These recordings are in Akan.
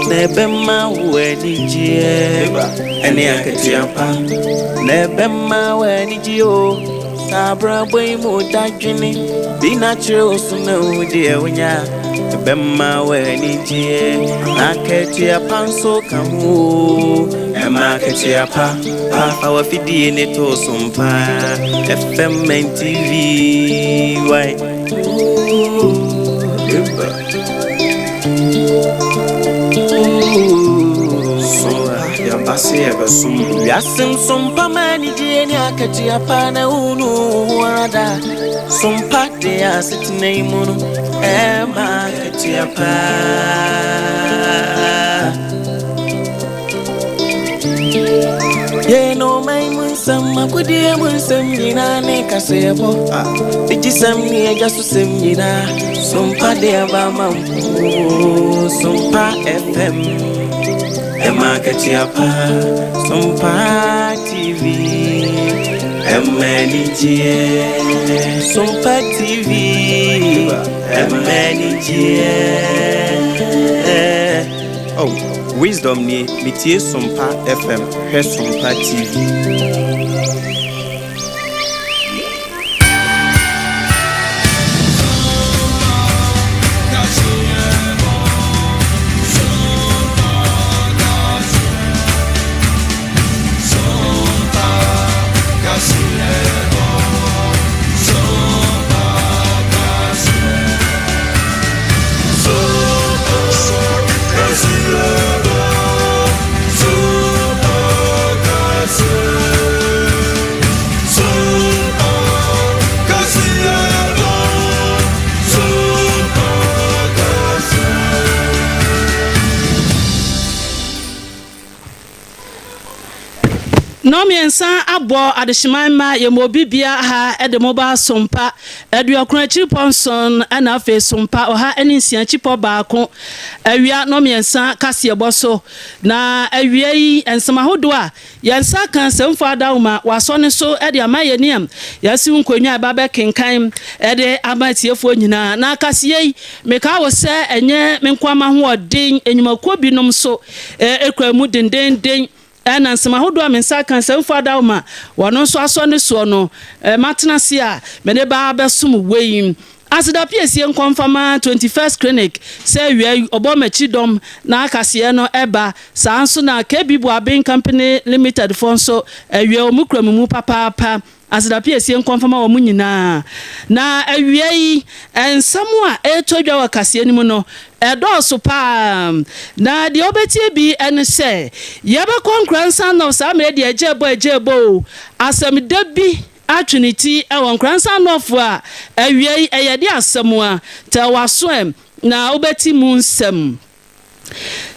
Na ɛbɛma wo anigyeɛ ɛne akatua pa na ɛbɛma wo anigyeɛ o. Saa abrabɔ yi mu dadwene bi na kyerɛ wo so na wo deɛ wonya ɛbɛma wo anigyeɛ na akatua pa nso ka ho o. Ɛma akatua pa pa fa w'afidie ne to so mpa FM and TV why. Yɛaba sɛ yɛbɛsom mo. Wiase nsompa ma anigyeɛ ne akatua pa na wonu wo ho ara da. Sompa de asetena yi mu no ɛma akatua pa. Yɛn ɔman mu nsɛm, akodie mu nsɛm nyinaa ne kaseɛbɔ. Bigyesɛm ne agya so sɛm nyinaa. Sompa de aba ma wo. Sompa FM. Ɛma akatua pa. Sompa TV. Ɛma anigyeɛ. Sompa TV. Ɛma anigyeɛ. Oh, Wisdom nie, metie Sompa FM, hwɛ Sompa TV. Nnɔnmiɛnsa abɔ adehyeman mma yɛma obi bia ha de mo ba Sompa aduokron akyiripɔ nson ɛna afei Sompa 106 akyipɔ baako awia nnɔnmiɛnsa kaseɛbɔ so. Na awia yi nsɛm ahodoɔ a yɛn nsa ka nsɛmfua adawoma wɔasɔ ne so de ama yɛn ni a yɛasi nkonnwa a ɛba bɛkenkan de ama atiefoɔ nyinaa. Na kaseɛ yi mekaa wo sɛ ɛnyɛ me nko ara m'ahoɔden, nnwumakuo binom nso kura mu dendeenden. Ɛna nsɛm ahodoɔ a me nsa aka nsɛmfua adawoma wɔno nso asɔ ne soɔ no, matena ase a mede ba abɛsom wei. Aseda piesie nkɔ mfama 21st Clinic sɛ awia yi ɔbɔ m'akyi dɔm na kaseɛ no ɛba. Saa nso na KB Boaben Company Limited foɔ nso awia wɔn kura me mu papaapa. Aseda piesie nkɔ mfama wɔn nyinaa. Na awia yi nsɛm a ɛretɔ dwa wɔ kaseɛ no mu no ɛdɔɔso paa. Na deɛ wobɛtie bi ne sɛ yɛbɛkɔ Nkoransa North saa mmerɛ deɛ ɛgyeɛbɔ ɛgyeɛbɔ o, asɛmdɛ bi atwe ne ti wɔ Nkoransa North a awia yi ɛyɛ de asɛm a tɛ w'aso ɛ na wobɛte mu nsɛm.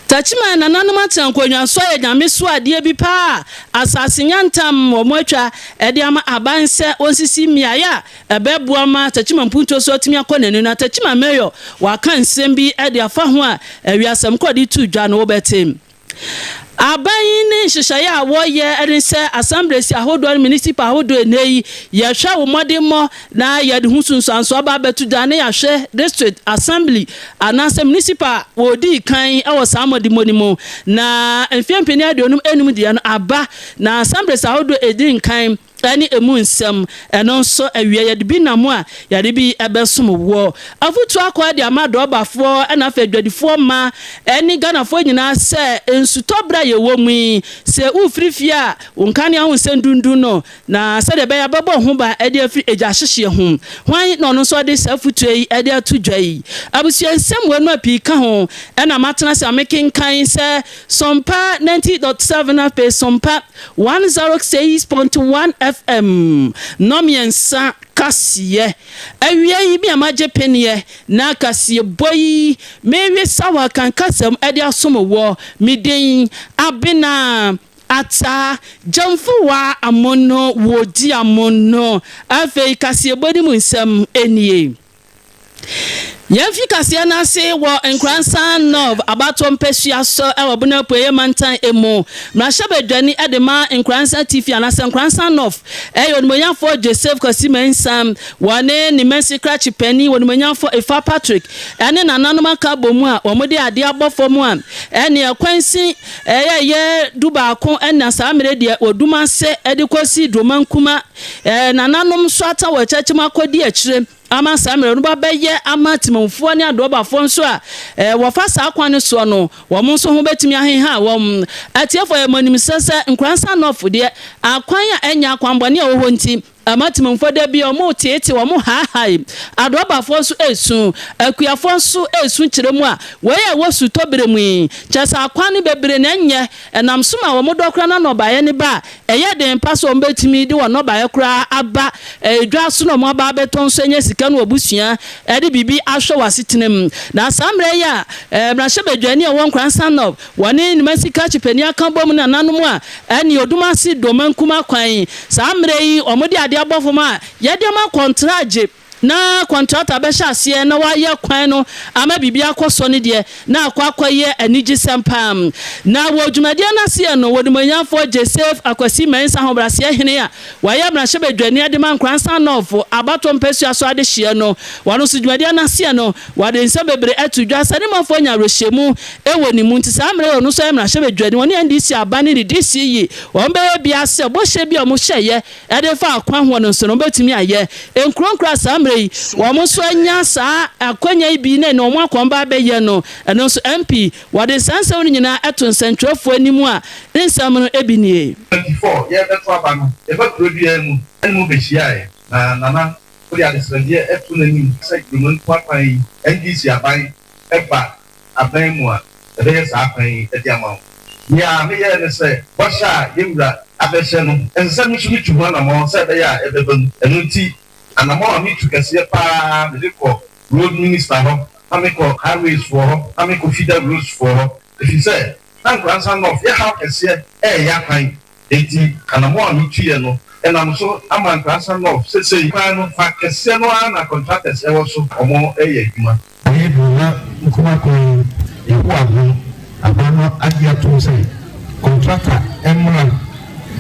Techiman nananom atena nkonnwa so ayɛ nyame so adeɛ bi paa a asase nyantam wɔn atwa de ama aban sɛ wɔnsisi mmeaeɛ a ɛbɛboa ma Techiman mpuntuo so atumi akɔ n'anim. Na Techiman Mayor waka nsɛm bi de afa ho a awiasɛm kɔ de to dwa no wobɛte. Aban yi ne nhyehyɛeɛ a wɔyɛ ne sɛ assemblies ahodoɔ ne municipal ahodoɔ ɛnnɛ yi yɛhwɛ wo mmɔdemmɔ na yɛde ho nsunsuansoɔ aba abɛto dwa na yɛahwɛ district assembly anaasɛ municipal a wɔdii kan wɔ saa mmɔdemmɔ no mu na mfeɛ mpeni 55 deɛ no aba na assemblies ahodoɔ ɛdi nkan ne emu nsɛm. Ɛno nso awia yɛde bi nam a yɛde bi bɛsom woɔ. Afotuo akɔ de ama dɔɔbafoɔ na afei adwadifoɔ mma ne Ghanafoɔ nyinaa sɛ nsutɔ berɛ a yɛwɔ mu yi, sɛ wofiri fie a wo nkanea ho nsɛm dundun no na sɛdeɛ ɛbɛyɛ a bɛbɔ wo ho ban de afiri egya hyehyeɛ ho. Hwan na ɔno nso ɔde saa afotuo yi de ato dwa yi? Abusua nsɛm wei no a pii ka ho na matena ase a mekenkan sɛ Sompa 90.7 afei Sompa 106.1 FM nnɔmmiɛnsa kaseɛ. Awia yi me a magye peneɛ na kaseɛbɔ yi mewe sawa kan kasam de asom woɔ. Me din Abena Ataa Gyamfuwa Amono Wodi Amono. Afei kaseɛbɔ no mu nsɛm nie. Yɛmfi kaseɛ no ase wɔ Nkoransa North abatoɔ mpasua so wɔ Bono Apueeɛ Mantan mu. Mmarahyɛbadwani de ma Nkoransa Atifi anaasɛ Nkoransa North yɛ Onimuonyamfoɔ Joseph Kwasi Mensah. Wɔne ne mansin krakye panin Onimuonyamfoɔ Effah Patrick ne nananom aka abɔ mu a wɔde adeɛ abɔ fam a ɛneɛ kwansin ɛyɛ yɛ dubaako na saa mmerɛ deɛ wɔdum ase de kɔsi Dromankuma. Nananom nso ata wɔ kyɛkyɛm akɔdi akyire. Ama saa mmerɛ no bɛyɛ ama temmufoɔ ne adɔɔbafoɔ nso a wɔfa saa kwan no soɔ no, wɔn nso ho bɛtumi aheha wɔn. Atiefoɔ, yɛ mo animsɛ sɛ Nkoransa North deɛ, akwan a ɛnyɛ akwanbɔne a ɛwɔ hɔ nti, ama temmufoɔ da biara wɔreteetee, wɔhaahae. Adɔɔbafoɔ nso resu, akuafoɔ nso resu kyerɛ mu a, wei a ɛwɔ sutɔ berɛ mu yi, kyerɛ sɛ akwan no bebree na ɛnyɛ, ɛnam so ma wɔdɔ koraa na nnɔbaeɛ no ba a, ɛyɛ den pa sɛ wɔbɛtumi de wɔn nnɔbaeɛ koraa aba dwa so na wɔaba abɛtɔn nso anya sika no wɔabusua de biribi ahwɛ wɔn asetena mu. Na saa mmerɛ yi a mmarahyɛbadwani a ɔwɔ Nkoransa North, wɔne Nimasi Krakye panin aka bom ne nananom a ɛne Odumase Domankuma kwan, saa mmerɛ yi wɔde adeɛ abɔ fam a yɛde ama kɔntragye na kɔntrata bɛhyɛ aseɛ na wayɛ kwan no ama biribi akɔ so no deɛ, na akɔ akɔyɛ anigyesɛm paa. Na wɔ dwumadie no aseɛ no, Onimuonyamfoɔ Joseph Akwasi Mensah Ahobrɛaseɛ Hene a wayɛ mmarahyɛbadwani de ma Nkoransa North abatoɔ mpasua so adehyeɛ no, ɔno nso dwumadie no aseɛ no, wɔde nsɛm bebree ato dwa sɛ ne manfoɔ anya awerɛhyɛmu wɔ ne mu nti saa mmerɛ yi ɔno nso yɛ mmarahyɛbadwani, ɔne NDC aba ne ne DC yi wɔn bɛyɛ biara sɛ bɔhyɛ bi a wɔhyɛeɛ de fa akwan ho no nso no, wɔbɛtumi ayɛ. Nkuro nkuro a saa mmerɛ yi wɔn nso anya saa akwanya yi bi na ɛne wɔn akɔn ba abɛyɛ no, ɛno nso MP, wɔde saa nsɛm no nyinaa to nsɛntwerɛfoɔ anim a ne nsɛm no bi nie. 24 yɛrebɛto aba no, yɛba kuro biara mu ne mo bɛhyiaeɛ, na Nana wode adesrɛdeɛ to n'anim sɛ Kuromantu akwan yi, NDC aban ba aban mu a, ɛbɛyɛ saa kwan yi de ama wo. Nea meyɛe ne sɛ, bɔhyɛ a yɛn wura abɛhyɛ no, ɛsɛ sɛ me nso mitu ho anammɔn sɛ ɛbɛyɛ a ɛbɛba mu. Ɛno nti, anammɔn a mitu kɛseɛ pa ara, mede kɔ Road Minister hɔ, na mekɔ Highways foɔ hɔ, na mekɔ Feeder Roads foɔ hɔ, ɛfiri sɛ na Nkoransa North yɛ haw kɛseɛ reyɛ akwan. Enti anammɔn a mituiɛ no, ɛnam so ama Nkrasa North sesei kwan no fa kɛseɛ no ara na contractors wɔ so wɔreyɛ adwuma. Ayɛ duru na Nkrumah kwan yi Yehowa ho aban no agye atom sɛ kɔntrata mmra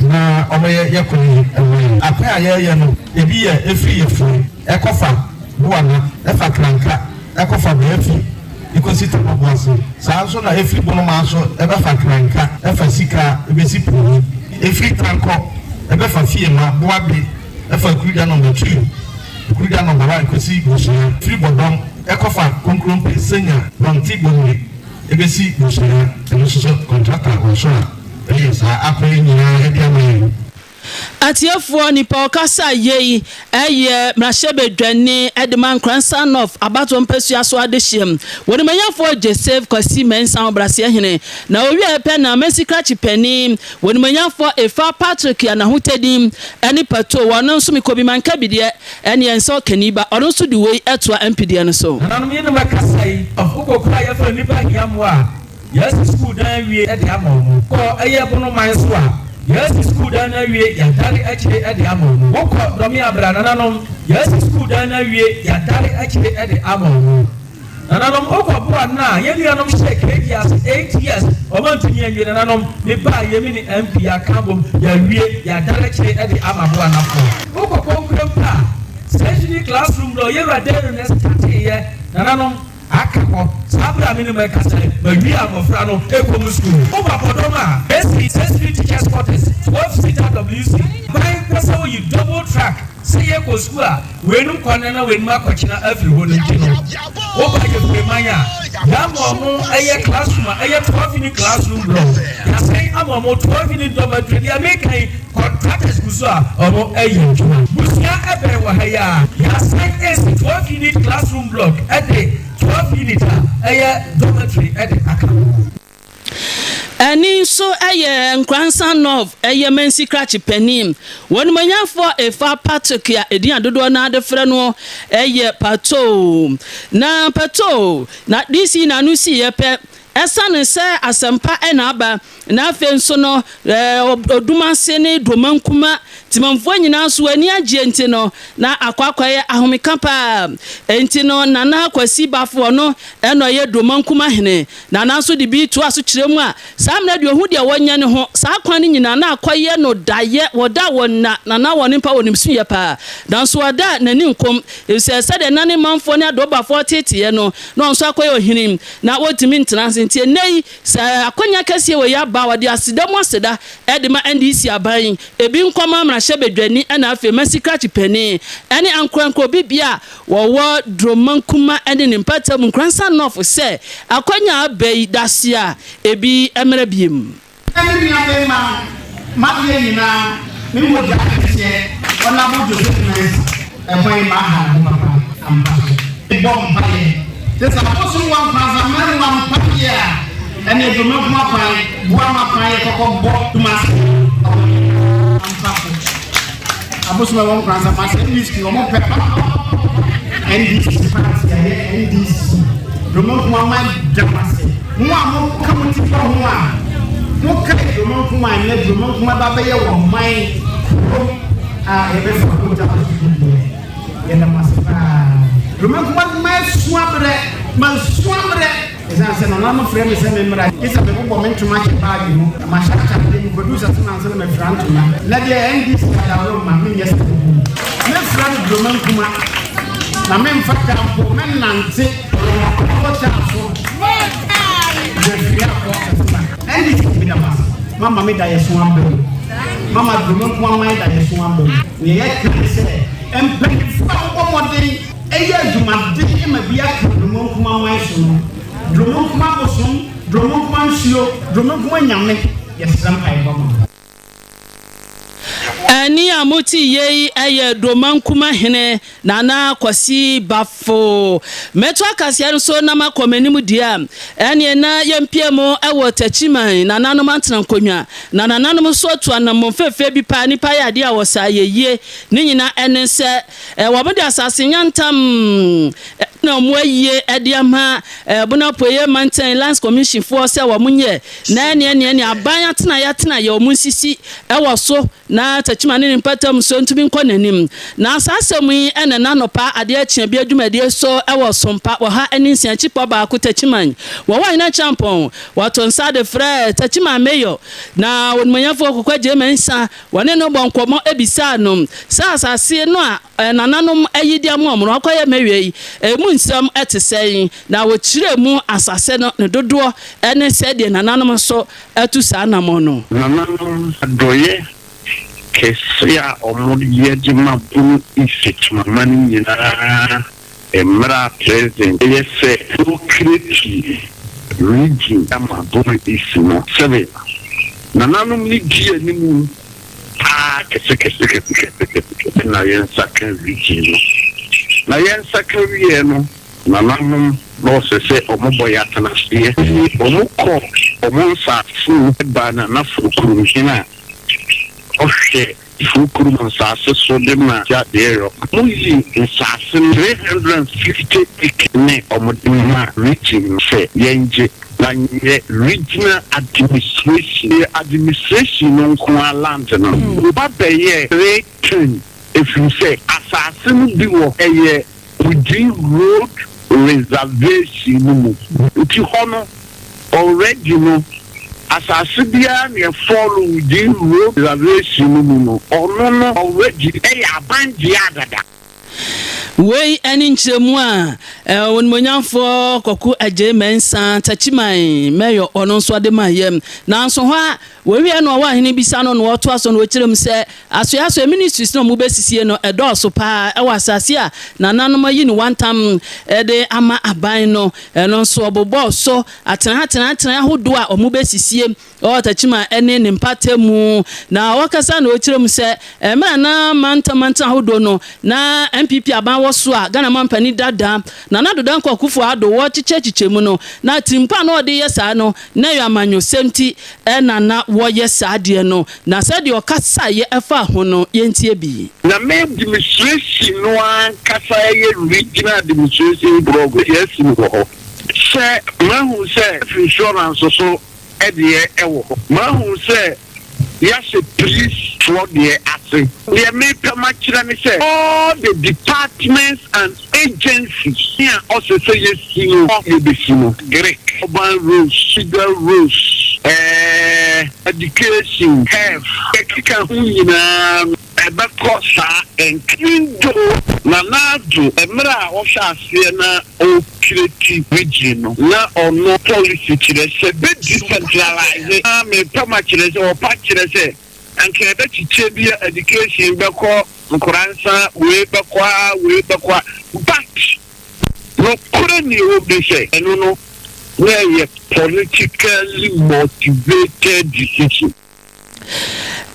na ɔmmɛyɛ yɛ kwan yi mma yɛn. Akwan a yɛreyɛ no ebi yɛ efiri Yefue ɛkɔfa Boana ɛfa Kranka ɛkɔfa Baafi ekosi Tamaboase. Saa ara nso na efiri Bonomaa nso ɛbɛfa Kranka ɛfa Sika ebesi Poni. Efiri Tankɔ ɛbɛfa Fiema, Boabe ɛfa Akuruda Nɔmba Tuu, Akuruda Nɔmba Wan kosi Bosua. Efiri Bɔdɔm ɛkɔfa Konkrompe, Senya, Bɔnte, Bomire ebesi Bosua. Ɛno nso so kɔntrata wɔ so a ɛyɛ saa akwan yi nyinaa ɛde ama yɛn. Atiefoɔ, nipa ɔkasa yei yɛ mmarahyɛbadwani de ma Nkoransa North abatoɔ mpasua so adehyeɛ. Wɔnimanyamfoɔ Joseph Kwasi Mensah Ɔbraseɛ hene na ɔwieɛ pɛ na Mansi Krakye panin Wɔnimanyamfoɔ Effah Patrick a n'ahotadin ne Pato ɔno nso Mekɔbi Mankabi deɛ ɛneɛ nsɛ ɔkani ba ɔno nso de wei toa MP deɛ no so. Nananom yinom ɛkasa yi, wokɔ kuro a yɛfrɛ no nnipa hia mmoa a, Yɛasi sukuu dan awie de ama wɔn. Kɔ ɛyɛ Bono man so a, yɛasi sukuu dan no awie, yɛadare akyire de ama wɔn. Wokɔ Dɔme Abra, nananom, yɛasi sukuu dan no awie, yɛadare akyire de ama wɔn. Nananom, wokɔ Boa no a, yɛn nuanom hyɛɛ KG ase eight years, wɔn antumi anwie. Nananom, mebaa yɛ me ne MP yɛaka abom, yɛawie, yɛadare akyire de ama Boanafoɔ. Wokɔ Kɔnkure mpo a, stationary classroom no, Yɛwura Dero na ɛstarteeɛ. Nananom. Aka hɔ saa bere a me ne mo rekasa yi, mawie a mmofra no rekɔ mu sukuu. Woba bɔdɔm a, esi Sesri Teachers Quarters, 12 seater WC. Ban pɛ sɛ woyi double track sɛ yɛkɔ sukuu a, weinom kɔ nnɛ na weinom akɔkyena afiri hɔ no nti no, woba Yefreman a, yɛama wɔn ɛyɛ classroom a ɛyɛ 12 unit classroom block, yɛasan ama wɔn 12 unit dormitory. Deɛ meka yi, Contractors gu so a wɔn ɛyɛ adwuma. Busua ɛbɛn wɔ ha yi a yasan esi 12 unit classroom block ɛde 12 unit a ɛyɛ dormitory ɛde aka ho. Ɛni nso yɛ Nkoransa North yɛ mansi krakye panin. Wɔnimonyamfoɔ Efa Patrick a edin a dodoɔ no ara de frɛ no yɛ Pato. Na Pato na DC n'ano siiɛ pɛ, ɛsiane sɛ asɛmpa na aba Na afei nso no, Odumase ne Domankuma Temanmufoɔ nyinaa nso wɔn ani agyeɛ nti no, na akɔ akɔyɛ ahomeka paa. Enti no, Nana Kwasi Bafo ɔno na ɔyɛ Duromankuma hene. Nana nso de bi toa so kyerɛ mu a, saa mmerɛ deɛ ɔhu deɛ wɔnyɛ ne ho. Saa kwan no nyinaa na akɔyɛ no daeɛ, wɔda a wɔnna, na na wɔn mpa wɔnim so yɛ paa. Nanso ɔda a, n'ani nkom, efisɛ sɛdeɛ na ne manfoɔ ne Adobafoɔ teeteeɛ no, na ɔno nso akɔyɛ ɔhene, na wɔntumi ntena ase. Nti ɛnnɛ yi, sɛ akwanya kɛseɛ wei aba a, wɔde aseda mu aseda de ma NDC aban, ebi nkɔma mmarahyɛbadwani ɛna afei Mercy Krakye panin ɛne ankorankoro obi bia a wɔwɔ Dromankuma ɛne ne mpatamu Nkoransa North sɛ akwanya aba yi dase a ebi mmra biem. Me me nua bɛɛma m'adeɛ nyinaa me mogya kɛseɛ Honourable Joseph Mensah ɛkwan yi m'aha ne ho papa ampa so me bɔ mpaeɛ te sɛ abosom wɔ Nkoransa mɛmoa mpaeɛ a Ɛne Dwomɛnkoma kwan, Boama kwan yɛ kɔkɔ bɔ Kumasi ampa so. Abosom ɛwɔ Nkoransa ma sɛ NDC wɔn pɛ papapapa NDC party ɛyɛ NDC Dwomɛnkoma ma da mo ase. Mo a mo ka mo ti bɔ ho a mo ka Dwomɛnkoma ɛnɛ Dwomɛnkoma ba bɛyɛ wɔn man kurom a yɛbɛfa kogya so deɛ yɛda mo ase paa. Dwomɛnkoma ma sua berɛ ma sua berɛ. Esiane sɛ nananom frɛ me sɛ memmra, gye sɛ mebobɔ me ntoma hyɛ baage mu, na mahyɛ atade, mikodu sase no ansa na mafira ntoma. Nnɛ deɛ, NDC adaworo mma menyɛ saa bio. Mɛfira me duroma nkuma, na memfa ka mpo, mɛnante kɔtaa so de afiri akɔ Sasima. NDC, meda mo ase. Moama me daeɛso aba mu. Moama duroma nkuma man daeɛso aba mu. Nea yɛka ne sɛ, mpanyimfo a wɔbɔ mmɔden Ɛyɛ adwumaden ma bi aka Dromonkuma man so no, Dromonkuma abosom, Dromonkuma nsuo, Dromonkuma nyame, yɛsrɛ mpaebɔ ma mo. Ɛnne a mote yei yɛ Dromankuma hene Nana Kwasi Bafo. Mɛto akaseɛ no so na makɔ m'anim deɛ a, ɛnneɛ na yɛmpia mu wɔ Takyiman nananom antena nkonnwa, na nananom nso atu anammɔn fɛfɛ bi paa, nnipa yɛ adeɛ a wɔsaa yɛ yie, ne nyina ɛne sɛ Wɔde asase nyantam na wɔayie de ama Bono Apueeɛ Mantan Lands Commission foɔ sɛ wɔnyɛ na ɛneɛ neɛ neɛ aban atenaeɛ atenaeɛ wɔn nsisi wɔ so na Techiman ne ne mpɔtam nso ntumi nkɔ n'anim. Na saa asɛm yi na ɛna anɔpa adeɛ kyea bi adwumadie so wɔ Sompa wɔ ha ne nsia akyipɔ baako Techiman wɔ hɔ Ahene Acheampong wɔto nsa de frɛ Techiman Mayor na Onimuonyamfoɔ Kwaku Agyei Mensah Wɔne no bɔɔ nkɔmmɔ bisaa no sɛ asase no a nananom ayi de ama wɔn no akɔyɛ m'awiei yi, emu nsɛm te sɛn, na wɔkyerɛɛ mu asase no ne dodoɔ ne sɛdeɛ nananom nso atu saa anammɔn no. Nananom adɔeɛ kɛseɛ a wɔyɛ de ma Bono East mma no nyinaa Mmerɛ a president yɛ sɛ ɔrekreti region ama Bono East no, sɛbe nananom no di anim paa kɛse kɛse kɛse kɛse kɛse kɛse na yɛn nsa ka region no. Na yɛn nsa ka wieɛ no, nananom na ɔsɛ sɛ wɔn bɔ yɛn atenaseɛ. Wɔn kɔ wɔn nsaase mu ba Nana Forkurum hene a ɔhwɛ Firi kurom nsaase so de ma Gyadeɛyɔ. Ɔmo yi nsaase no 350 acres ne ɔmo de ma region no sɛ yɛngye na nyɛ regional administration. Yɛ administration no nko ara land no ba bɛyɛɛ 310 ɛfiri sɛ asaase no bi wɔ ɛyɛ within road reservation no mu nti hɔ no already no asase biara na ɛfall within road reservation no mu no ɔno no already ɛyɛ aban dea dada. Wei ne nkyerɛmu a Onimuonyamfoɔ Kwaku Agyei Mensah, Takyiman Mayor, ɔno nso de maeɛ. Nanso hɔ a wɔwieɛ no ɔwɔ ahene bisa no na ɔtoa so na ɔkyerɛ mu sɛ Asoɛasoɛ ministries no a wɔbɛsisie no ɛdɔɔso paa ɛwɔ asase a nananom ayi no wantam de ama aban no. Ɛno nso wɔbobɔɔ so atenae-atenae ahodoɔ a wɔbɛsisie wɔ Techiman ne ne mpatamu. Na ɔkasa na ɔkyerɛ mu sɛ mmerɛ a na mantam mantam ahodoɔ no na NPP aban wɔ so a Ghana mampanin dada Nana Addo Dankwa Akufo Addo wɔkyekyɛkyekyɛ mu no na atirimpɔ a na wɔde yɛ saa no na ɛyɛ amanyɔsɛm nti na na wɔyɛ saa adeɛ no, na sɛdeɛ ɔkasaeɛ faa ho no, yɛntie bi. Na me administration no ankasa yɛ regional administration blog yɛasi no wɔ hɔ. Sɛ mahu sɛ life insurance so deɛ wɔ hɔ. Mahu sɛ yɛahyɛ police foɔ deɛ ase. ase. Deɛ merepɛ makyerɛ ne sɛ all the departments and agencies a ɔsɛ sɛ yɛsi no yɛbɛsi no, Greek, urban roads, sugar roads, eh, education, health, ɛkeka ho nyinaa no ɛbɛkɔ saa nka. Even though Nana Addo mmerɛ a ɔhyɛ aseɛ na ɔrecreate region no na ɔno policy kyerɛ sɛ bɛ decentralise na mepɛ makyerɛ sɛ ɔpa kyerɛ sɛ anka yɛbɛkyekyɛ bi a education bɛkɔ Nkoransa, wei bɛkɔ a, wei bɛkɔ a, but nokorɛ nea ɛwɔ mu ne sɛ ɛno no na ɛyɛ politically motivated decision.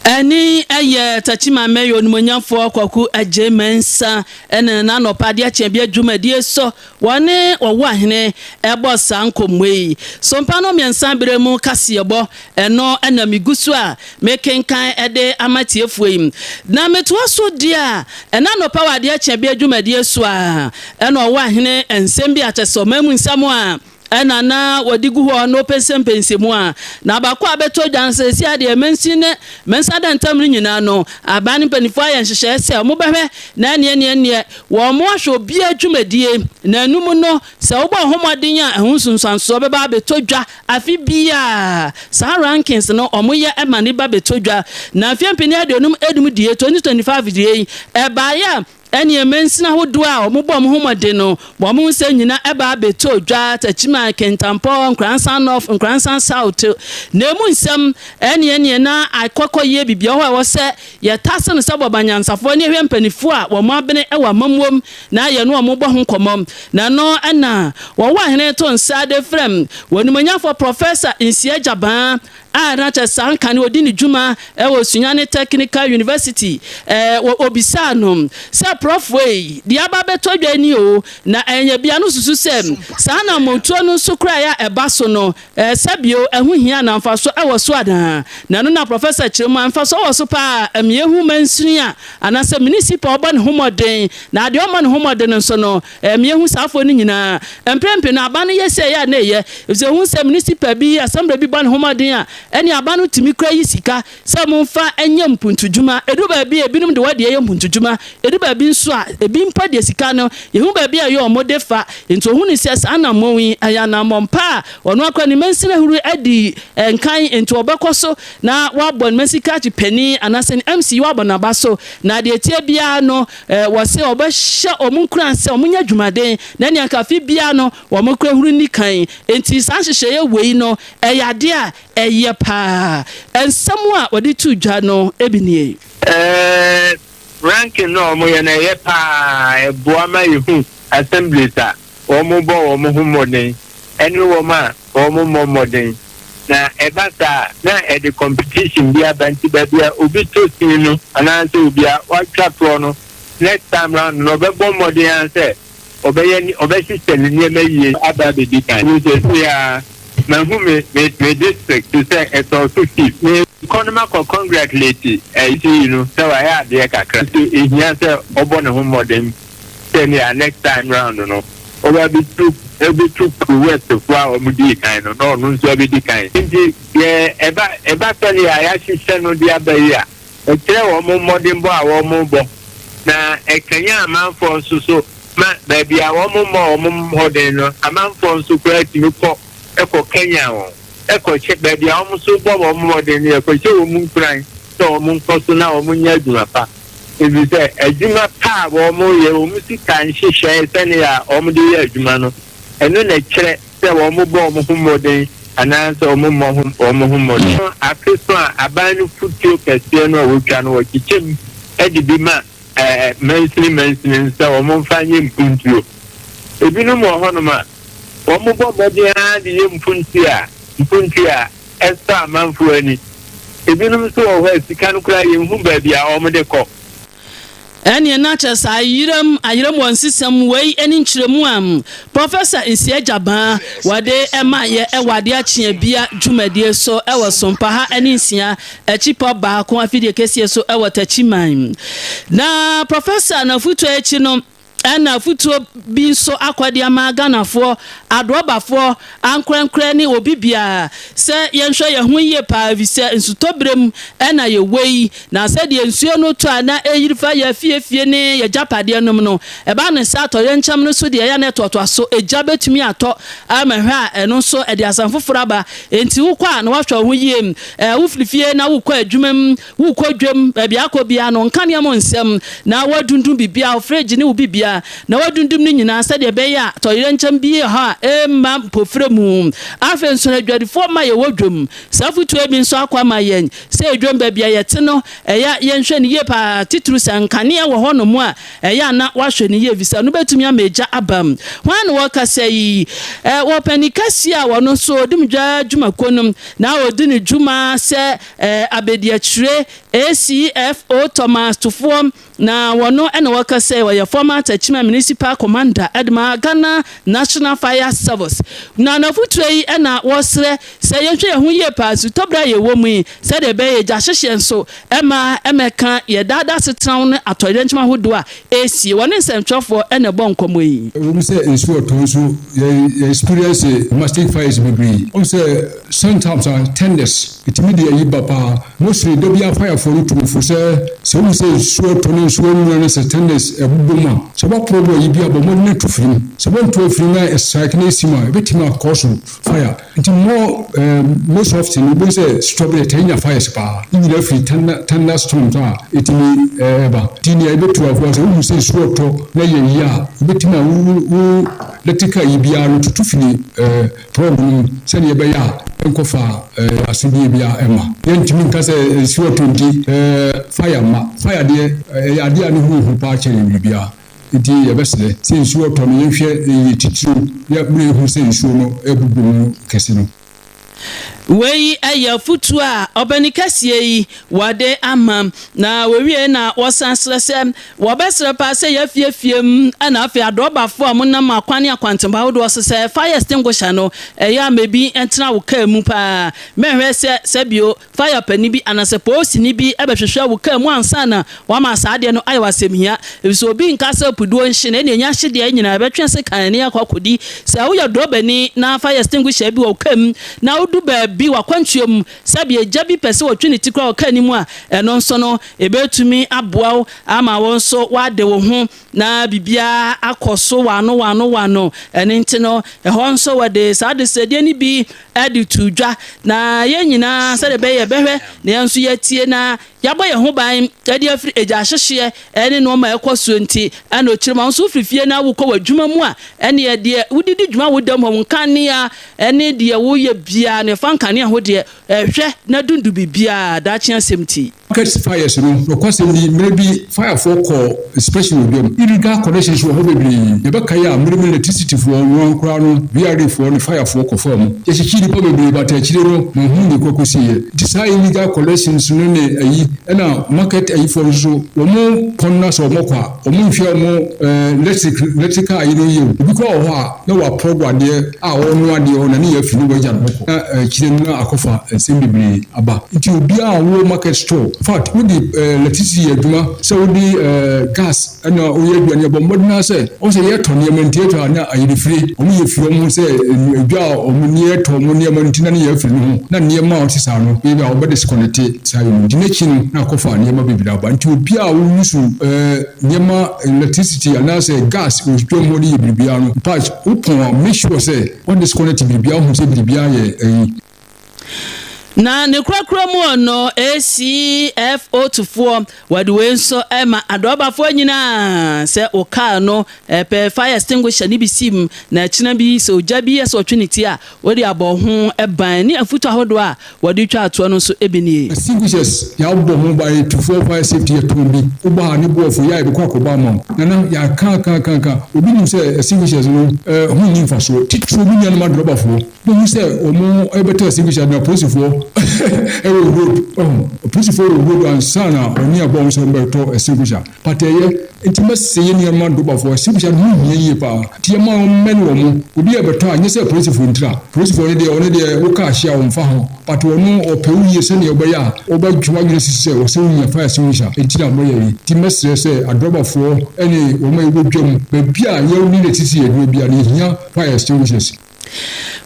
Ɛne ɛyɛ Techiman Mayor Onimuonyamfoɔ Kwaku Adjei Mensah ne n'anɔpa adeɛ kyeɛ bia dwumadie so wɔne Ɔwoahene ɛbɔ saa nkɔmmɔ yi. Sompa no mmiɛnsa berɛ mu kaseɛbɔ ɛno na megu so a mekenkan de ama atiefoɔ yi. Na metoa so deɛ a, ɛna anɔpa wɔ adeɛ kyeɛ bia dwumadie so a ɛna Ɔwoahene nsɛm bi a kyɛ sɛ ɔman mu nsɛm a ɛna na wɔde gu hɔ na wɔpɛnsɛmpɛnsɛ mu a, na baako a bɛtɔ dwa no sɛ seesei adeɛ mansin ne mansa da ntam no nyinaa no, aban no mpanimfoɔ ayɛ nhyehyɛeɛ sɛ wɔbɛhwɛ na ɛneɛ neɛ neɛ wɔn ahwɛ obiara dwumadie, na ɛno mu no sɛ wobɔ wo ho mmɔden a ɛho nsunsuansoɔ bɛba abɛtɔ dwa afe biara. Saa rankings no wɔyɛ ma no ba bɛtɔ dwa, na mfeɛ mpene 55 deɛ, 2025 deɛ yi ɛbaeɛ a, Ɛneɛ mansini ahodoɔ a wɔbɔ wɔn ho mmɔden no, wɔn nsɛm nyina ɛba abɛtɔ dwa, Techiman, Kintampo, Nkoransan North, Nkoransan South, na ɛmu nsɛm ɛneɛ neɛ na akɔkɔ yie biribi wɔ hɔ a ɛwɔ sɛ yɛtase no sɛ bɔba nyansafoɔ ne yɛhwɛ mpanifoɔ a wɔn abene wɔ amammuom na yɛne wɔn bɔ ho nkɔmmɔ. Na ɛno na wɔwɔ ahene to nsa de frɛ wɔn animuonyamfoɔ Professor Nsia Gyabaa a na kyerɛ saa nka no ɔdi ne dwuma wɔ Sunyani Technical University. Wɔ ɔbisaa no sɛ prɔfoɔ yi, deɛ aba abɛtɔ dwa ni o, na ɛnyɛ bia no susu sɛ saa anammɔntuo no nso koraa a ɛba so no, sɛ bio ɛho hia anaa mfasoɔ wɔ so anaa? Na ɛno na Professor kyerɛ mu a, mfasoɔ wɔ so paa, ɛma yɛhu mansini a anaasɛ municipal a ɔbɔ ne ho mmɔden, na deɛ ɔmmɔ ne ho mmɔden nso no, Ɛma yehu saa afɔre no nyinaa. Mpɛn pii no, aba no yɛ sɛ ɛyɛ a na ɛyɛ, efisɛ wohu sɛ munisipal bi, asɛmbrɛ bi bɔ ne ho mmɔden a, ɛnneɛ aba no tumi kura yi sika sɛ momfa nyɛ mpuntudwuma. Ɛdu baabi a, ebinom de wɔn deɛ yɛ mpuntudwuma. Ɛdu baabi nso a, ebi mpo deɛ sika no, yɛhu baabi a ɛyɛ wɔn de fa. Enti wɔhu no sɛ saa anammɔn yi, ɛyɛ anammɔn pa a ɔno ara koraa ne mansini ahorow adi nkan, enti wɔbɛkɔ so na wɔabɔ ne mansini krakye panin anaasɛ ne MC wɔabɔ n'aba so. Na deɛ ɛteɛ biara no, Wɔse wɔbɛhyɛ wɔn nkuran sɛ wɔnyɛ adwumaden na nea anka afe biara no wɔkɔ ahuru nni kan. Enti saa nhyehyɛeɛ wei no, ɛyɛ adeɛ a ɛyɛ paa. Nsɛm a wɔde too dwa no bi nie. Ranking no a wɔyɛ no, ɛyɛ paa. Ɛboa ma yehu assemblies a wɔbɔ wɔn ho mmɔden ne wɔn a wɔmmɔ mmɔden. Na ɛba saa a, na ɛde competition bi aba nti baabi a obi tɔ sin no anaasɛ obi a watwa toɔ no, next time round no ɔbɛbɔ mmɔden ara sɛ ɔbɛyɛ ɔbɛhyehyɛ ne nneɛma yie aba abɛdi kan. Nti seesei ara mahu me me me district te sɛ ɛtɔɔ so fifth. Mekɔ no makɔ congratulate ɛyi no sɛ wayɛ adeɛ kakra nso ɛhia sɛ ɔbɔ ne ho mmɔden. Sɛnea next time round no ɔba abɛtu abɛtu Kru West foɔ a wɔn dii kan no na ɔno nso abɛdi kan. Nti deɛ ɛba ɛba sɛnea yɛahyehyɛ no de aba yi a, ɛkyerɛ wɔn mmɔdenbɔ a wɔrebɔ na ɛkanyan amanfoɔ nso so ma baabi a wɔmmɔ wɔn mmɔden no amanfoɔ nso koraa tumi kɔ kɔ kanyan wɔn kɔ hyɛ baabi a wɔn nso bɔ wɔn mmɔden no yɛkɔhyɛ wɔn nkuran sɛ wɔn nkɔ so na wɔn nyɛ adwuma pa. Efisɛ adwuma pa a wɔyɛ, wɔn sika nhyehyɛe sɛnea wɔde yɛ adwuma no, ɛno na ɛkyerɛ sɛ wɔbɔ wɔn ho mmɔden anaasɛ wɔmmɔ wɔn ho mmɔden. Afe so a aban no fotuo kɛseɛ no a wɔtwa no, wɔkyekyɛ mu de bi ma mansini mansini no sɛ wɔmfa nyɛ mpuntuo. Ebinom wɔ hɔnom a, wɔbɔ mmɔden ara de yɛ mpuntuo a mpuntuo a ɛsɔ amanfoɔ ani. Ebinom nso wɔ hɔ a sika no koraa yɛnhu baabi a wɔde kɔ. Ɛneɛ na kyerɛ sɛ ayeram ayeram wɔ nsesɛm wei ne nkyerɛmu a Professor Nsia Gyabaa wɔde maayɛ wɔ adeɛ akyeabia dwumadie so wɔ Sompa ha ne nsia akyipɔ baako afidie kɛseɛ so wɔ Takyiman. Na Professor n'afutuo akyi no, Ɛna afutuo bi nso akɔ de ama Ghanafoɔ, adrɔbafoɔ, ankorɛnkorɛ ne obi biara sɛ yɛnhwɛ yɛn ho yie paa efisɛ nsutɔ berɛ mu na yɛwɔ yi na sɛdeɛ nsuo no tɔ a na ɛyiri fa yɛn afie fie ne yɛn agyapadeɛ nom no ɛba no sɛ atɔyerɛnkyɛm no so deɛ ɛyɛ a na ɛtoatoa so egya bɛtumi atɔ ama hwɛ a ɛno nso ɛde asɛm foforɔ aba enti wokɔ a na woahwɛ wo ho yie wofiri fie na wokɔ adwuma mu Worekɔ dwam, baabi a akɔ biara no, nkanea mu nsɛm, na woadundum biribiara, wo fridge ne wo biribiara, na woadundum ne nyinaa sɛdeɛ ɛbɛyɛ a tɔyerɛnkyɛm bi wɔ hɔ a ɛremma mpofire mu. Afei nso no, adwadifoɔ mma yɛwɔ dwam. Saa afotuo yi bi nso akɔ ama yɛn sɛ dwam baabi a yɛte no, ɛyɛ a yɛnhwɛ no yie pa ara, titiriw sɛ nkanea wɔ hɔnom a, ɛyɛ a na woahwɛ no yie efisɛ ɛno bɛtumi ama egya aba mu. Hwan na ɔrekasa yi? Wɔ panin kɛseɛ a ɔno nso ɔdi dwa dwumakuo no na ɔdi ne dwuma sɛ Abadiakyire ACFO Thomas Tufoɔ na wɔno na wɔka sɛ ɔyɛ former Techiman Municipal Commander de ma Ghana National Fire Service. Na n'afotuo yi na wɔsrɛ sɛ yɛnhwɛ yɛn ho yie paa nsutɔberɛ a yɛwɔ mu yi sɛdeɛ ɛbɛyɛ yɛn gyahyehyeɛ nso mma ɛmmɛka yɛn daadaa asetena ho ne atɔyerɛnkyɛm ahodoɔ a ɛresie. Wɔne nsɛntwerɛfoɔ na ɛbɔ nkɔmmɔ yi. Ɛwom sɛ nsuo retɔ nso yɛ experience domestic fires bebree. Wohu sɛ sometimes a tenders Ɛtumi de ayi ba paa. Mostly da biara firefoɔ no tu mo fo sɛ sɛ wohu sɛ nsuo atɔ ne nsuo anwura ne sɛ tenders ɛbobɔ mu a, sɛ woaporɔ bɔ ayi bi a bɔ mmɔden na tu firi mu. Sɛ woantu amfiri mu na ɛstrike na ɛsi mu a, ɛbɛtumi a cause fire. Nti more eh, most often no wobɛhu sɛ strawberry ɛtaa nya fires paa. Ne nyinaa firi thunder, thunder storms a ɛtumi ɛba. Nti nea yɛbɛtu afoa sɛ wohu sɛ nsuo retɔ na ɛyɛ yie a, wobɛtumi a wo wo electrical ayi biara no tutu firi eh, Prɔg no mu sɛdeɛ ɛbɛyɛ a ɛnkɔfa asodie biara mma. Yɛntumi nka sɛ nsuo tɔ nti fire mma. Fire deɛ ɛyɛ adeɛ a ne ho hu paa kyɛn biribiara. Nti yɛbɛsrɛ sɛ nsuo tɔ no yɛnhwɛ yie titiriw berɛ a yɛhu sɛ nsuo no rebobɔ mu kɛse no. Wei yɛ afotuo a ɔpanin kɛseɛ yi wɔde ama. Na wɔwiee na wɔsan srɛ sɛ wɔbɛsrɛ paa sɛ yɛafie fie mu na afei adrɔbafoɔ a wɔnam akwan ne akwantempɔn ahodoɔ so sɛ fire extinguisher no ɛyɛ a ma ebi ntena wo kaa mu paa. Mɛnhwɛ sɛ sɛbio fire panin bi anaasɛ polisini bi bɛhwehwɛ wo kaa mu ansa na wama saa adeɛ no ayɛ wo asɛmhia. Efisɛ obi nka sɛ puduo nhye na ɛnneɛ nya hye deɛ nyinaa ɛbɛtwe sekan ne akɔ akɔdi. Sɛ woyɛ drɔbani na fire extinguisher bi wɔ wo kaa mu na wodu baabi w'akwantuo mu Sɛbi agya bi pɛ sɛ ɔtwe ne ti koraa wɔ kaa no mu a, ɛno nso no, ɛbɛtumi aboa wo ama wo nso woade wo ho na biribiara akɔ so wano wano wano. Ɛno nti no, ɛhɔ nso wɔde saa adesrɛdeɛ no bi de too dwa. Na yɛn nyinaa sɛdeɛ ɛbɛyɛ yɛbɛhwɛ na yɛn nso yɛatie na yɛabɔ yɛn ho ban de afiri egya hyehyeɛ ne nnoɔma a ɛkɔ soɔ nti. Ɛna ɔkyerɛ mu a, wo nso wofiri fie na wokɔ w'adwuma mu a, ɛnneɛ deɛ wode di dwuma wo dam hɔ, wo nkanea ne deɛ woyɛ biara no, ɛfa nkanea ho deɛ, hwɛ na dundu biribiara, daakye asɛm nti. Market fires no, nokwasɛm ni, mmerɛ bi firefoɔ kɔɔ inspection wɔ dwam. Illegal connections wɔ hɔ bebree. Yɛbɛkae a, mmerɛ bi electricity foɔ no koraa no, VRA foɔ ne fire foɔ kɔfaa mu. Yɛkyekyee nnipa bebree but akyire no, manhunu deɛ ɛkɔ kɔsiiɛ. Nti saa illegal collections no ne ayi, ɛna market ayifoɔ nso so, wɔn pɔn na sɛ wɔkɔ a, wɔn nhwɛ wɔn electric, electrical ayi no yie o. Obi koraa wɔ hɔ a, na waplug adeɛ a ɔrenoa adeɛ hɔ na ne yɛ afiri no wagya no hɔ kɔ na akyire no na akɔfa nsɛm bebree aba. Nti obiara a ɔwɔ market store, infact wode electricity yɛ adwuma sɛ wode gas na woyɛ aduane a, bɔ mmɔden ara sɛ wohu sɛ yɛtɔ nneɛma nti yɛtɔ a na ayerefire, wɔn yɛ firi wɔn ho sɛ dwa a wɔn ne yɛtɔ wɔn nneɛma no nti na ne yɛ afiri no ho na nneɛma a ɔte saa no ebi a wɔbɛ disconnect saa yɛ no nti n'akyi no na akɔfa nneɛma bebree aba. Nti obiara a wo use nneɛma electricity anaasɛ gas wɔ dwam hɔ de yɛ biribiara no, infact wopɔn a make sure sɛ wo disconnect biribiara wohu sɛ biribiara yɛ ayi. Na ne korakora mu no, ACFO tufoɔ, wɔde wei nso ma adrɔbafoɔ nyinaa sɛ wo kaa no pɛ fire extinguisher no bi si mu na ɛkyena bi sɛ ogya bi yɛ sɛ ɔtwe ne ti a, wode abɔ ho ban ne afutuo ahodoɔ a wɔde twa atoɔ no nso bi nie. Extinguishers, yɛabɔ ho ban, tufoɔ fire safety yɛtɔn bi, woba ha ne bo afu yɛ a yɛbɛkɔ akɔbɔ ama wo. Nana, yɛaka aka aka aka, obi nim sɛ extinguishers no ho nni mfasoɔ, titiriw me nuanom adrɔbafoɔ. Wobɛhu sɛ wɔn bɛtɔ extinguisher na apolisifoɔ wɔ road, ɔho, apolisifoɔ wɔ road ansa na wɔne abɔ wɔn sɛ wɔbɛtɔ extinguisher. But ɛyɛ nti mɛsɛ yɛ nneɛma dɔbafoɔ extinguisher no ho hia yie paa, nti yɛma wɔn mmɛn wɔn mo. Obi a bɛtɔ a, nyɛ sɛ apolisifoɔ ntira, apolisifoɔ no deɛ, ɔno deɛ woka ahyia wɔn fa ho, but ɔno ɔpɛ wo yie sɛdeɛ ɔbɛyɛ a ɔbɛtwe w'adwene sisi sɛ ɔsɛ wonya fire extinguisher, nti na moyɛ yi. Nti mɛsrɛ sɛ adrɔbafoɔ ne wɔn a yɛwɔ dwam baabi a yɛwɔ ne titi yɛ adwuma bi a, ne yɛhia fire extinguishers.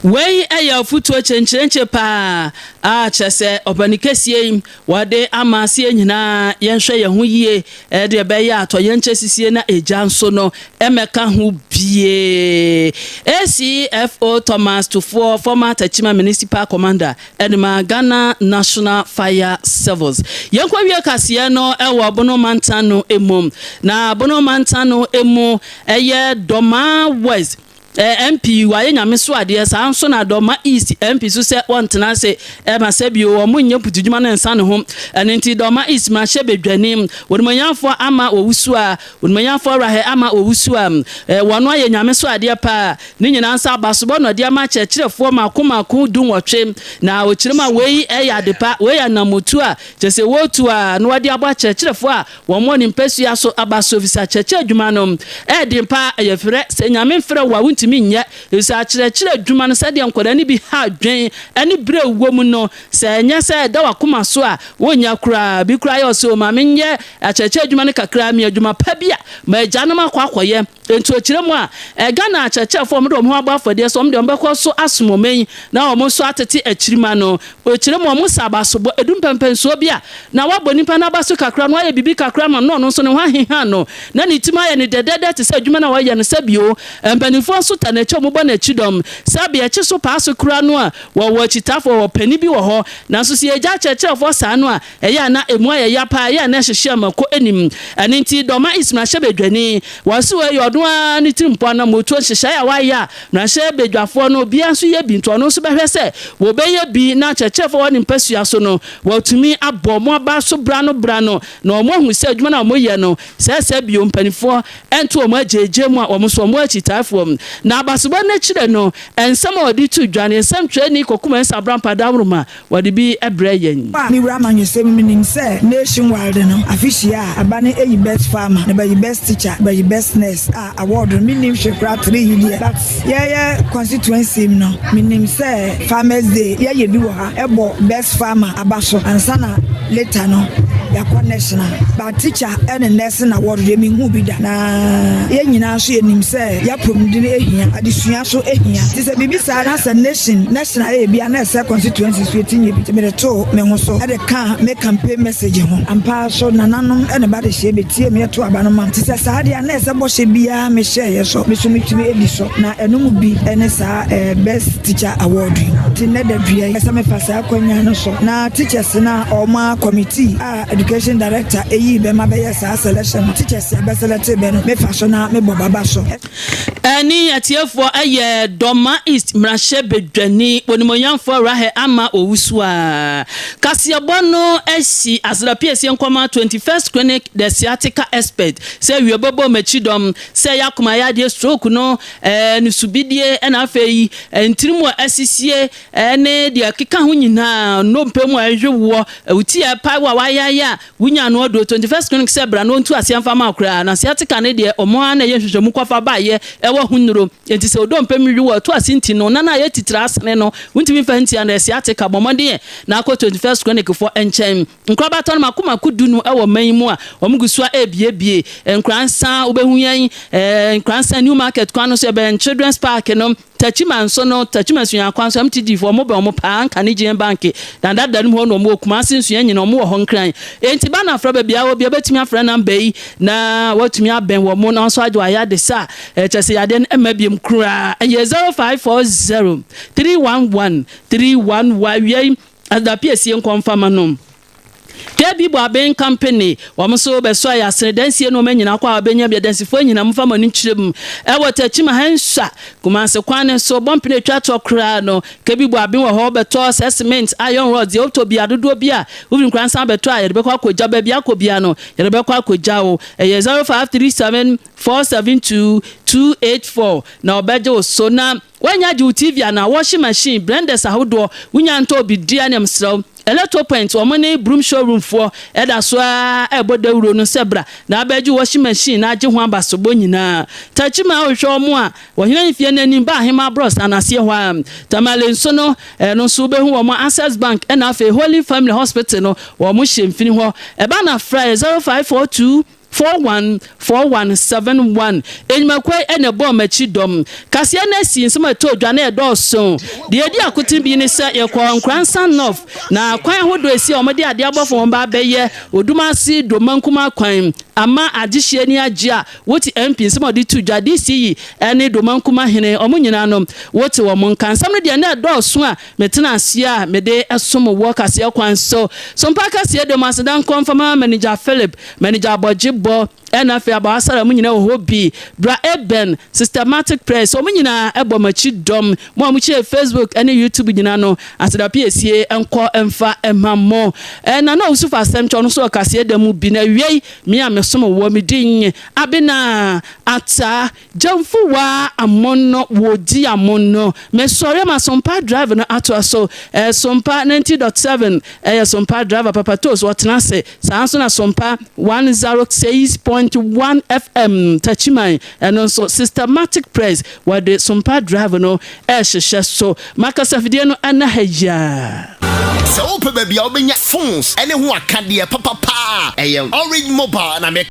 Wei yɛ afotuo kyenkyerenkye paa a kyerɛ sɛ ɔpani kɛseɛ yi wɔde ama aseɛ nyinaa, yɛnhwɛ yɛn ho yie ɛde ɛbɛyɛ atɔ yɛnkyɛ sisie na egya nso no ɛmɛka ho bie. ACFO Thomas Tufoɔ, former Techiman Municipal Commander ɛde Ghana National Fire Service. Yɛnkɔ wie kaseɛ no ɛwɔ Bono Mantan no emu, na Bono Mantan no emu ɛyɛ Dɔmaa West MP wayɛ Nyame so adeɛ. Saa nso na Dɔma East MP so sɛ wɔntena ase ɛma sɛ bio wɔn nyɛ mputudwuma no nsa ne ho. Ɛno nti Dɔma East mmarahyɛ badwani wɔnumanyamfoɔ ama wɔwusu a wɔnumanyamfoɔ Rahɛ ama wɔwusu a wɔn ayɛ Nyame so adeɛ paa. Ne nyinaa nsa abasobɔ na ɔde ama akyerɛkyerɛfoɔ mako mako 18, na ɔkyerɛ mu a wei ɛyɛ adepa, wei yɛ anamotu a kyerɛ sɛ wɔretu a na wɔde abɔ akyerɛkyerɛfoɔ a wɔn wɔ ne mpasua so aba so, efisɛ akyerɛkyerɛ adwuma no ɛɛden paa. Ɛyɛ frɛ sɛ Nyame mfrɛ wo a wontumi nyɛ, efisɛ akyerɛkyerɛ adwuma no, sɛdeɛ nkwadaa no bi ha adwen ɛne berɛ wɔ mu no, sɛ ɛnyɛ sɛ ɛda wakoma so a, wonya koraa bi koraa yɛ ɔsɛ o maame nyɛ akyerɛkyerɛ adwuma no kakra mi adwuma pa bi a ma agyanom akɔ akɔyɛ. Nti okyerɛ mu a ɛga akyerɛkyerɛfoɔ wɔn de wɔn ho abɔ afɔdeɛ so, wɔn de wɔn bɛkɔ so asom wɔn yi na wɔn nso atete akyirima no. Okyerɛ mu wɔn sa abasobɔ edu mpɛmpɛnsoɔ bi a na wabɔ nipa n'aba so kakra no, wayɛ biribi kakra ma no, ɔno nso ne ho aheha no na ne tim ayɛ ne dɛdɛdɛ te sɛ adwuma no a wɔyɛ no. Sɛ bio mpanimfoɔ nso ta n'akyi a wɔbɔ n'akyi dɔm sɛ abea akyi so paa so kura no a wɔwɔ akyitafoɔ, wɔ panin bi wɔ hɔ. Nanso sɛ yɛgya akyerɛkyerɛfoɔ saa no a, ɛyɛ a na emu ayɛ ya paa, ɛyɛ a na ɛhyehyɛ ama kɔ anim. Ɛno nti Dɔma East mmarahyɛ badwani wɔsi wɔ ɛyɛ ɔno ara ne tiri mpɔ na motuo nhyehyɛe a wayɛ a mmarahyɛ badwafoɔ no obiara nso yɛ bi, nti ɔno nso bɛhwɛ sɛ wɔbɛyɛ bi na akyerɛkyerɛfoɔ wɔ ne mpasua so no wɔtumi abɔ ɔmo aba so bra no bra no na ɔmo ahu sɛ adwuma no a wɔyɛ no sɛɛsɛ bio mpanimfoɔ ɛnto wɔn agyegye mu a wɔn nso wɔn akyitaafoɔ. Na abasobɔ n'akyire no, nsɛm a wɔde to dwa ne nsɛm twerɛni Kɔkuma Nsa Abrampa Dawuruma wɔde bi brɛ yɛn. Mewura amanyɔsɛm mu, menim sɛ nationwide no afehyia a aba no ɛyi best farmer na bɛyi best teacher, bɛyi best nurse a award no menim hwɛ koraa tere yi deɛ, but yɛyɛ constituency mu no, menim sɛ Farmers Day yɛyɛ bi wɔ ha, ɛbɔ best farmer aba so ansa na later no yɛakɔ national. But teacher ɛne nursing award deɛ, menhu bi da. Na yɛn nyinaa nso yɛnim sɛ yɛapɔmuden ehia, adesua so ehia, nti sɛ biribi saa na sɛ national ɛyɛ bi a, na ɛsɛ constituency so yɛti nyɛ bi. Nti mede too me ho so ɛde ka me campaign message ho. Ampa so nananom ɛne ba de hyɛ bɛtie me, yɛto aba no ma. Nti sɛ saa deɛ a, na ɛsɛ bɔhyɛ biara mehyɛeɛ so, me so metumi adi so, na ɛno mu bi ɛne saa best teacher award yi. Nti nnɛ da dua yi, ɛsɛ mefa saa akwanya no so na teachers na ɔma committee a education director ɛyi bɛma bɛyɛ saa selection no, teachers a bɛselect bɛ no, mefa so na mebɔ baba so. Ɛne atiefoɔ, ɛyɛ Dɔma East mmarahyɛ badwani onimonyamfoɔ Rahɛ Ama Owusu a kaseɛbɔ no asi asra piesie nkɔma 21st Clinic, the sciatica expert, sɛ wie bɛbɔ m'akyi dɔm sɛ ɛyɛ akoma yadeɛ, stroke no, ne subidie, ɛna afei ntirim a asisie ɛne deɛ ɛkeka ho nyinaa, nnompe mu a ɛhwe woɔ, wuti a ɛpae wo a wayayɛ a wonya no aduro, 21st Clinic sɛ bra na ɔntu aseɛ mfa ma koraa. Na sciatica ne deɛ, ɔmo ara na ɛyɛ nhwehwɛmu kɔfa baayɛ ɛwɔ ho nnuro. Enti sɛ odompe mu wi wɔ ɛto ase nti no nan a ɛyɛ titire asene no wontumi mfa ntia no, sciatica, bɔ mmɔden na akɔ 21st Clinic foɔ nkyɛn. Nkorabata no mako mako 15 ɛwɔ man yi mu a wɔn gu so a ebiebie Nkoransa. Wobɛhu yɛn Nkoransa New Market kwan no so, ɛbɛn Children's Park no. Takyima nso no, Takyima Sunyakwan so, MTD foɔ wɔn bɛn wɔn paa nka ne GN Bank na dada no mu hɔ na wɔn wɔ. Kumase Nsua nyina wɔn wɔ hɔ. Nkran enti ba na afrɛ baabi a wɔ bi ebɛtumi afrɛ number yi na wɔatumi abɛn wɔn na nso agye wɔayɛ ade sa ɛkyɛ sɛ yadeɛ no ɛma biem koraa. Ɛyɛ 0540311311. Awia yi adapi esie nkɔmfama no, KB Boaben Company wɔn nso bɛsɔ ayɛ asene dansie no wɔn nyinaa kɔ a wɔbɛnya bi. Adansifoɔ nyinaa mofa mo ani kyerɛ mu ɛwɔ Takyima ha nsa Kumase kwan ne so bɔmpene atwa toɔ koraa no, KB Boaben wɔ hɔ. Bɛtɔ sɛ cement, iron rod deɛ wotɔ bi adodoɔ bi a wofiri nkora nsan bɛtɔ a, yɛde bɛkɔ akɔgya baabi akɔ bia no, yɛde bɛkɔ akɔgya o. Ɛyɛ 0537. 472 284 na ɔbɛgye wo so. Na woanya gye wo TV anaa washing machine, blenders ahodoɔ, wonya ntɔ obi dua ne mesrɛ wo, Electro Point wɔn ne Broom Showroom foɔ ɛda so ara ɛbɔ dawuro no sɛ bra na abɛgye washing machine na agye ho abasobɔ nyinaa. Takyima a wohwehwɛ wɔn a wɔhene fie no anim ba ahema aborɔsan aseɛ hɔ a. Tamale nso no, ɛno nso wobɛhu wɔn Access Bank ɛna afei Holy Family Hospital no wɔn hyɛ mfini hɔ. Ɛba na fra yɛ 0542 41 41 71. Enyumakuo yi ɛna ɛbɔɔ m'akyi dɔm. Kaseɛ no asi nsɛm a ɛtɔ dwa na ɛdɔɔso. Deɛ ɛdi akoten bi ne sɛ yɛkɔ Nkoransa North na kwan ahodoɔ esi a wɔde adeɛ abɔ fam wɔn ba abɛyɛ Odumase Domankuma kwan ama adehyeɛ ni agye a wote MP nsɛm a ɔde to dwa, DCE ɛne Domankuma hene, wɔn nyinaa no wote wɔn nka. Nsɛm no deɛ na ɛdɔɔso a metena aseɛ a mede ɛsom wɔ kaseɛ kwan so. Sompa kaseɛ dɔm, aseda nkɔ mfama manager Philip, manager Abɔgye bɔ, ɛna afei abawasara mu nyinaa wɔ hɔ bi, Bra Eben, Systematic Press, wɔn nyinaa ɛbɔ m'akyi dɔm. Mo a mokyerɛ Facebook ɛne YouTube nyinaa no, aseda piesie nkɔ mfa ɛma mo. Ɛna na owusu fa asɛm kyɛw no so wɔ kaseɛ da mu bi na awiei me a mesom wɔ me din Abena Ata Gyamfuwa Amono wɔdi amono. Mesɔre ma Sompa Drive no atoa so. Sompa 90.7 ɛyɛ Sompa Driver Papatos wɔtena ase saa nso na Sompa 106.1 FM Tachiman, ɛno nso Systematic Press wɔde Sompa Drive no ɛhyehyɛ so. Makasa fidie no ɛna ha yaa. Sɛ wopɛ baabi a wobɛnya phones ɛne ho akadeɛ papapaa, ɛyɛ Orange Mobile na me.